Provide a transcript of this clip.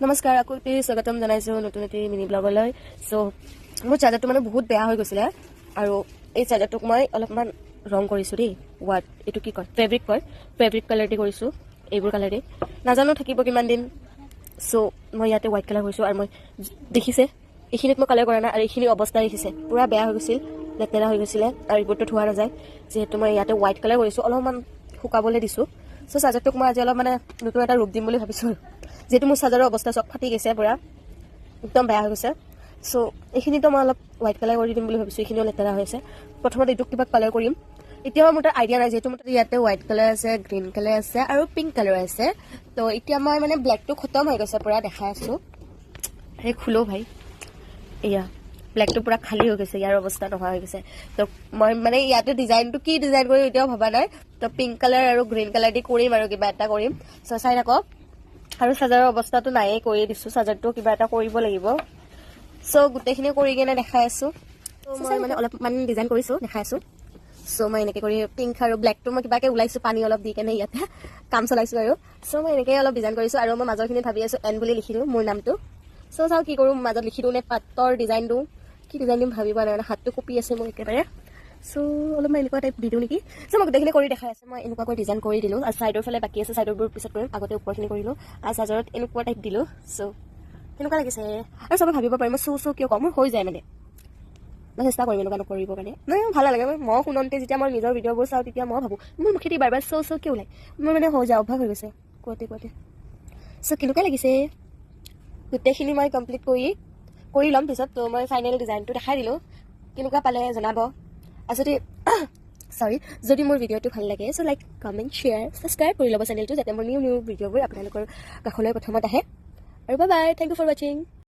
নমস্কাৰ, আকৌ এটি স্বাগতম জনাইছোঁ নতুন এটি মিনি ব্লগলৈ। চ' মোৰ চাৰ্জাৰটো মানে বহুত বেয়া হৈ গৈছিলে আৰু এই চাৰ্জাৰটোক মই অলপমান ৰং কৰিছোঁ দেই। What, এইটো কি কয়, ফেব্ৰিক কয়, ফেব্ৰিক কালাৰ দি কৰিছোঁ, এইবোৰ কালাৰ দি। নাজানো থাকিব কিমান দিন। চ' মই ইয়াতে হোৱাইট কালাৰ কৰিছোঁ আৰু মই দেখিছে, এইখিনিত মই কালাৰ কৰা নাই আৰু এইখিনি অৱস্থা দেখিছে, পূৰা বেয়া হৈ গৈছিল, লেতেৰা হৈ গৈছিলে আৰু এইবোৰতো ধোৱা নাযায়। যিহেতু মই ইয়াতে হোৱাইট কালাৰ কৰিছোঁ, অলপমান শুকাবলৈ দিছোঁ। চ' চাৰ্জাৰটোক মই আজি অলপ মানে নতুন এটা ৰূপ দিম বুলি ভাবিছোঁ আৰু যিহেতু মোৰ চাৰ্জাৰৰ অৱস্থা চব ফাটি গৈছে, পূৰা একদম বেয়া হৈ গৈছে। চ' এইখিনিতো মই অলপ হোৱাইট কালাৰ কৰি দিম বুলি ভাবিছোঁ। এইখিনিও লেতেৰা হৈ আছে। প্ৰথমতে এইটোক কিবা কালাৰ কৰিম। এতিয়াও মোৰ তাত আইডিয়া নাই, যিহেতু মোৰ তাত ইয়াতে হোৱাইট কালাৰ আছে, গ্ৰীণ কালাৰ আছে আৰু পিংক কালাৰ আছে। তো এতিয়া মই মানে ব্লেকটো খতম হৈ গৈছে পূৰা, দেখাই আছোঁ। সেই খোলো ভাই, এয়া ব্লেকটো পূৰা খালী হৈ গৈছে, ইয়াৰ অৱস্থা নোহোৱা হৈ গৈছে। তো মই মানে ইয়াতে ডিজাইনটো কি ডিজাইন কৰিম এতিয়াও ভবা নাই। তো পিংক কালাৰ আৰু গ্ৰীণ কালাৰ দি কৰিম আৰু কিবা এটা কৰিম। চ' চাই থাকক। আৰু চাৰ্জাৰৰ অৱস্থাটো নায়েই, কৰি দিছোঁ। চাৰ্জাৰটো কিবা এটা কৰিব লাগিব। চ' গোটেইখিনি কৰি কিনে দেখাই আছোঁ। মই মানে অলপমান ডিজাইন কৰিছোঁ, দেখাই আছোঁ। চ' মই এনেকৈ কৰি পিংক আৰু ব্লেকটো মই কিবাকৈ ওলাইছোঁ, পানী অলপ দি কেনে ইয়াতে কাম চলাইছোঁ আৰু। চ' মই এনেকৈ অলপ ডিজাইন কৰিছোঁ আৰু মই মাজৰখিনি ভাবি আছোঁ এন বুলি লিখি দিওঁ মোৰ নামটো। চ' চাওঁ কি কৰোঁ, মাজত লিখি দিওঁ নে পাতৰ ডিজাইন দিওঁ, কি ডিজাইন দিম ভাবি পোৱা নাই। মানে হাতটো কঁপি আছে মোৰ একেবাৰে। চ' অলপমান এনেকুৱা টাইপ দি দিওঁ নেকি? চ' মই গোটেইখিনি কৰি দেখাই আছোঁ। মই এনেকুৱাকৈ ডিজাইন কৰি দিলোঁ আৰু ছাইডৰ ফালে বাকী আছে, ছাইডৰবোৰ পিছত কৰিম, আগতে ওপৰখিনি কৰিলোঁ আৰু চাৰ্জাৰত এনেকুৱা টাইপ দিলোঁ। চ' কেনেকুৱা লাগিছে? আৰু চবে ভাবিব পাৰিম মই চ' চ' কিয় কওঁ, মোৰ হৈ যায়। মানে মই চেষ্টা কৰিম এনেকুৱা নকৰিবৰ কাৰণে। মানে ভাল নালাগে। মই শুনতে যেতিয়া মই নিজৰ ভিডিঅ'বোৰ চাওঁ, তেতিয়া মই ভাবোঁ মোৰ মুখেদি বাৰ বাৰ চ' চ' কিয় ওলায়? মোৰ মানে হৈ যায়, অভ্যাস হৈ গৈছে কোৱাতে কোৱাতে। চ' কেনেকুৱা লাগিছে? গোটেইখিনি মই কমপ্লিট কৰি কৰি ল'ম পিছত। ত' মই ফাইনেল ডিজাইনটো দেখাই দিলোঁ, কেনেকুৱা পালে জনাব। আৰু যদি, চৰি, যদি মোৰ ভিডিঅ'টো ভাল লাগে, চ' লাইক, কমেণ্ট, শ্বেয়াৰ, ছাবস্ক্ৰাইব কৰি ল'ব চেনেলটো, যাতে মোৰ নিউ নিউ ভিডিঅ'বোৰ আপোনালোকৰ কাষলৈ প্ৰথমত আহে। আৰু bye bye, thank you for watching.